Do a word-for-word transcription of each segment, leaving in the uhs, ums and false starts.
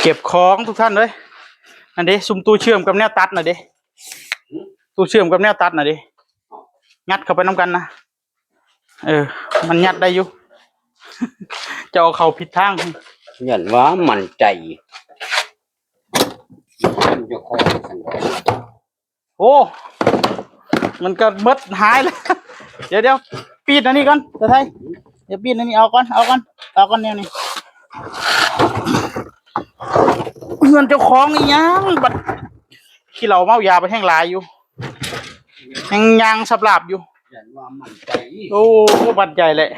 เก็บของทุกท่านเลย อันนี้ซุมตู้เชื่อมกับแนวตัดน่ะเด้ ตู้เชื่อมกับแนวตัดน่ะเด้ งัดเข้าไปนำกันนะ เออ มันงัดได้อยู่ จะเอาเข้าผิดทาง ย้อนว่ามั่นใจมันจะคอยสั่น โอ้ มันก็เบิดหายเลย เดี๋ยวเดี๋ยวปีดอันนี้ก่อนตาไทย เดี๋ยวปีดอันนี้เอาก่อน เอาก่อน เอาก่อนแนวนี้ เงินเจ้าของอีหยังบัดขี้เหล้าเมายาไปแห้งหลายอยู่ แห้งยางสับหลาบอยู่ ย้อนว่ามั่นใจ โอ้บัดใหญ่เลย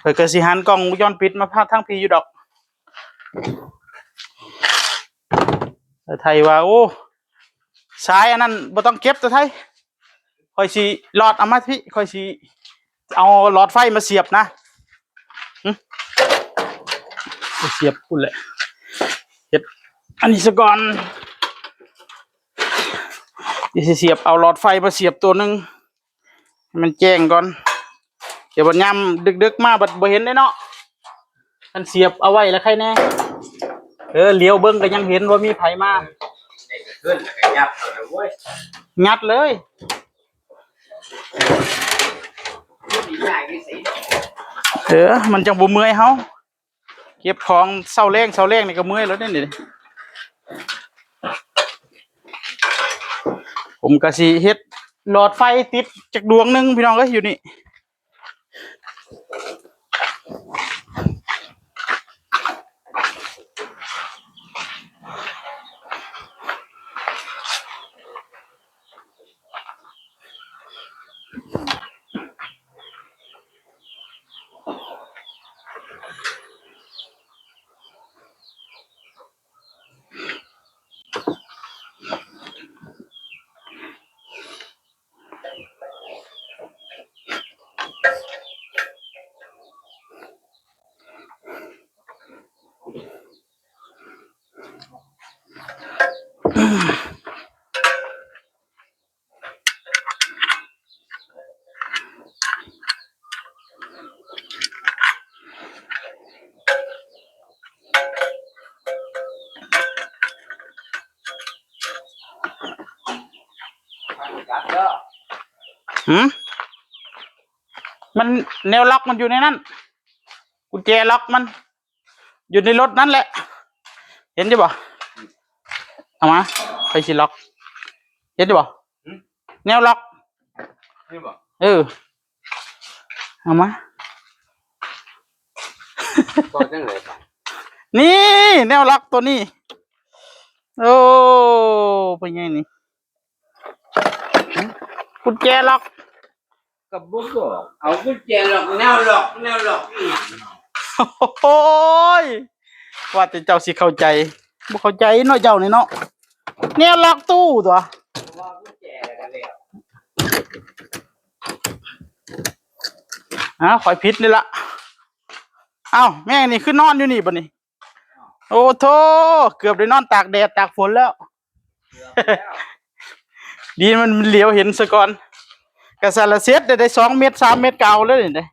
เพิ่นก็สิหันกล้องวงจรปิดมาพาดทางพี่อยู่ดอก ตาไทยว่า โอ้ สายอันนั้นบ่ต้องเก็บตาไทย ค่อยสิหลอดเอามาพี่ ค่อยสิเอาหลอดไฟมาเสียบนะหึไปเสียบพุ่นแหละ เฮ็ดอันนี้ซะก่อน เดี๋ยวสิเสียบเอาหลอดไฟมาเสียบตัวหนึ่ง ให้มันแจ้งก่อน เดี๋ยวบัดยามดึกๆมาบัดบ่เห็นได้เนาะ คันเสียบเอาไว้แล้วใครแน่ เออ เหลียวเบิ่งก็ยังเห็นว่ามีไผมา เพื่อนแล้วก็ยับเลยเว้ย งัดเลย พูดดีง่ายที่สุด เออ มันจังบ่เมื่อยเฮา เก็บของเช้าแลงเช้าแลงนี่ก็เมื่อยแล้วเด้นี่ ผมก็สิเฮ็ดหลอดไฟติดจักดวงหนึ่งพี่น้องเอ้ย อยู่นี่ หืม มันแนวล็อกมันอยู่ในนั้น กุญแจล็อกมัน อยู่ในรถนั่นแหละ เห็นอยู่บ่ เอามา ไปสิล็อก เห็นอยู่บ่ แนวล็อก นี่บอก เออ เอามา ก็จังเลยป่ะ นี่ แนวล็อกตัวนี้ โอ้ เป็นไงนี่ กุญแจล็อก กับบุกบอกเอากุญแจล็อกแนวล็อกแนวล็อกอีหยัง โอ้ย ว่าแต่เจ้าสิเข้าใจ บ่เข้าใจเนาะเจ้านี่เนาะ แนวล็อกตู้ตัว ว่ากุญแจอะไรกันแล้ว อ้าว ข่อยผิดนี่ละ อ้าว แม่งนี่คือนอนอยู่นี่บ่นี่ โอ้โธ่ เกือบได้นอนตากแดดตากฝนแล้ว ดีมันเหลียวเห็นซะก่อน กะสารเสร็จได้ ได้สองเม็ด สามเม็ดก็เอาเลยนี่เด้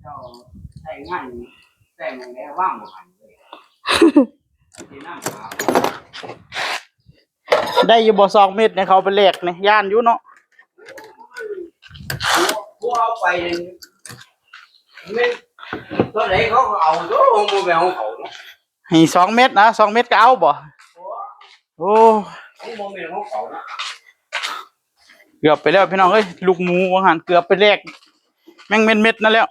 เจ้าใส่งานใส่มันได้ว่างบ่หันเลยที่นั่งหา ได้อยู่บ่ สองเม็ดเนี่ย เขาไปแลกเนี่ย ย่านอยู่เนาะ ผู้เอาไปเนี่ยไม่ตัวไหนเขาก็เอาตัวของบ่แม่นของเขาเนาะ ให้สองเม็ดนะ สองเม็ดก็เอาบ่ โอ้ ของบ่แม่นของเขานะ เกือบไปแล้วพี่น้องเอ้ย ลูกหมูว่าหั่น เกือบไปแลกแม่งเม็ดๆนั่นแล้ว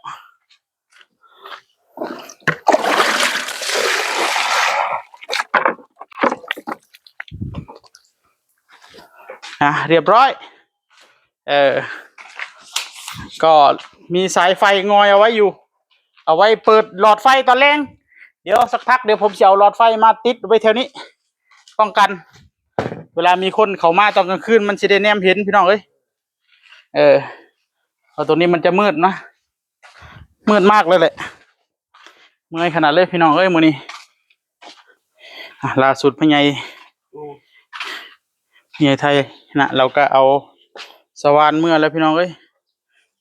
อ่ะ เรียบร้อย เออ ก็มีสายไฟงอยเอาไว้อยู่ เอาไว้เปิดหลอดไฟตอนแลง เดี๋ยวสักพักเดี๋ยวผมจะเอาหลอดไฟมาติดไว้แถวนี้ ป้องกัน เวลามีคนเข้ามาตอนกลางคืนมันสิได้แนมเห็นพี่น้องเอ้ย เออ เพราะตรงนี้มันจะมืดนะ มืดมากเลยแหละ เมื่อยขนาดเลยพี่น้องเอ้ย มื้อนี้ อ่ะ ล่าสุดพ่อใหญ่ พ่อใหญ่ไทยนะ เราก็เอาสว่านเมื่อแล้วพี่น้องเอ้ย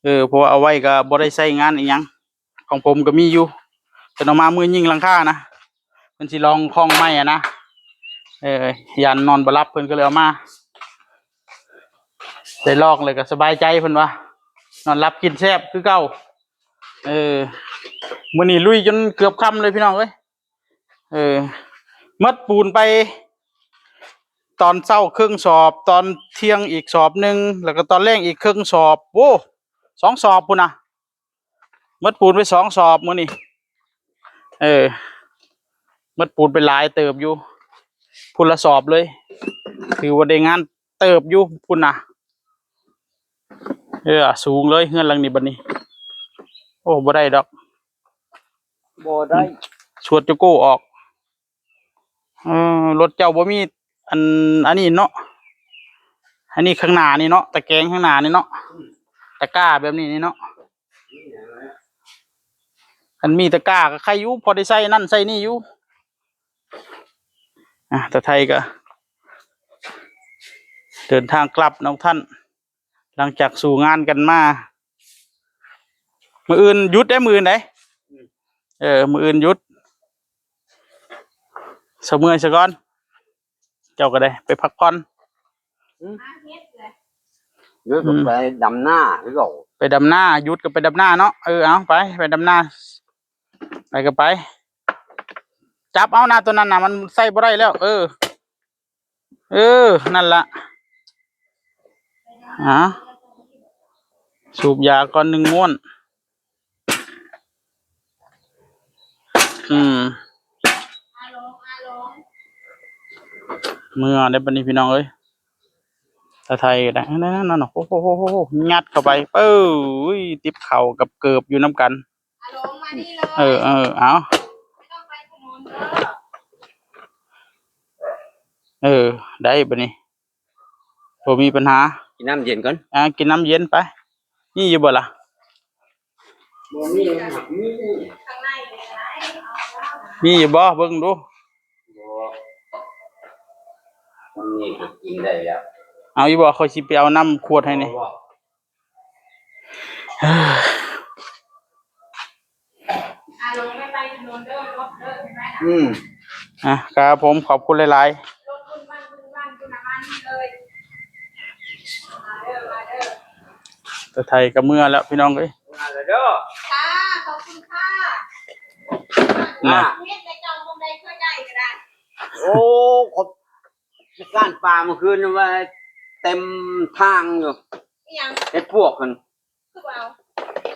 เออ เพราะว่าเอาไว้ก็บ่ได้ใช้งานอีหยัง ของผมก็มีอยู่ แต่เอามามือยิงหลังคานะ พิ่นสิลองของใหม่อะนะ เออ ย่านนอนบ่หลับ เพิ่นก็เลยเอามา ได้ลองเลยก็สบายใจ เพิ่นว่า นอนหลับกินแซ่บคือเก่า เออ มื้อนี้ลุยจนเกือบค่ำเลยพี่น้องเอ้ย เออ หมดปูนไป ตอนเช้าครึ่งสอบ ตอนเที่ยงอีกสอบหนึ่ง แล้วก็ตอนแลงอีกครึ่งสอบ โอ้ สองสอบพุ้นนะ หมดปูนไปสองสอบมื้อนี้ เออ หมดปูนไปหลายเติบอยู่ พุ้นละสอบเลย ถือว่าได้งานเติบอยู่พุ้นนะ เออ สูงเลยเฮือนหลังนี้บัดนี้ โอ้ บ่ได้ดอก บ่ได้ ชวดจะโก้ออก เออ รถเจ้าบ่มี อัน อันนี้เนาะ อันนี้ข้างหน้านี่เนาะ ตะแกรงข้างหน้านี่เนาะ ตะกร้าแบบนี้นี่เนาะ คันมีตะกร้าก็ใครอยู่ พอได้ใส่นั่นใส่นี่อยู่ อ่ะ ตาไทยก็ เดินทางกลับน้องท่าน หลังจากสู้งานกันมา มื้ออื่นหยุดได้ มื้ออื่นได้ เออ มื้ออื่นหยุด เซาเมื่อยซะก่อน เจ้าก็ได้ไปพักผ่อน อืม หยุดก็ไปดำนาคือเก่า ไปดำนา หยุดก็ไปดำนาเนาะ เออ เอาไป ไปดำนา ไปก็ไป จับเอานะ ตัวนั้นนะ มันใส่บ่ได้แล้ว เออ เออ นั่นละ อ่ะ สูบยาก่อนหนึ่งม้วน อืม เมื่อได้ปานนี้พี่น้องเอ้ย ตาไทยก็ได้ นั่นๆๆๆ โอ้โหๆๆๆ งัดเข้าไป เอ้ย ติบเข่ากับเกิบอยู่นำกัน เอาลงมานี่เลย เออ เออ เอา ไม่ต้องไปถนนเด้อ เออ ได้ปานนี้ บ่มีปัญหา กินน้ำเย็นก่อน อ่า กินน้ำเย็นไป มีอยู่บ่ล่ะ บ่มี มี ข้างในเลยนะ มีอยู่บ่ เบิ่งดู บ่ มันนี่ก็กินได้แล้ว เอาอยู่บ่ ข้อยสิไปเอาน้ำขวดให้นี่ บ่ อ่ะ ลงไม่ไปถนนเด้อ รถเด้อ เห็นไหมล่ะ อืม อ่ะ ครับผม ขอบคุณหลายๆ รถบึ้นบ้านบึ้นบ้านบึ้นบ้านนี่เลย มาเด้อ มาเด้อ ตาไทยก็เมือแล้วพี่น้องเอ้ย มาแล้วเด้อ ค่ะ ขอบคุณค่ะ นะ เฮ็ดในจองตรงใดเคยได้ก็ได้ โอ้ ขอบ ก้านปลาเมื่อคืนนี่ว่าเต็มทางอยู่ อิหยัง เห็ดปวกหั่น คือบ่เอา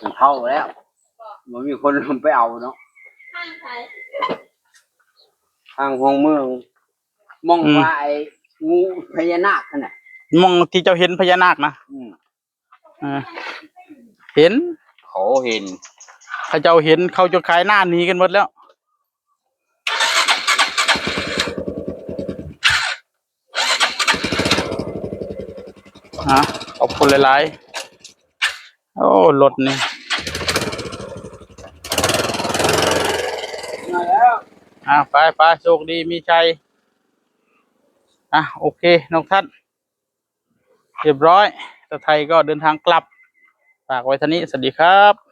มันเท่าแล้ว บ่ บ่มีคนลงไปเอาเนาะ ทางไส ทางห้องเมือง มอง อืม ว่าไอ้งูพญานาคหั่นน่ะ มองที่เจ้าเห็นพญานาคนะ อืม อ่า เห็น เขาเห็น เขาเจ้าเห็น เขาจะขายหน้าหนีกันหมดแล้ว อ่ะ ขอบคุณหลายๆ โอ้ รถนี่ มาแล้ว อ่ะ ไปไป โชคดีมีชัย อ่ะ โอเค น้องท่าน เรียบร้อย ตาไทยก็เดินทางกลับ ฝากไว้เท่านี้ สวัสดีครับ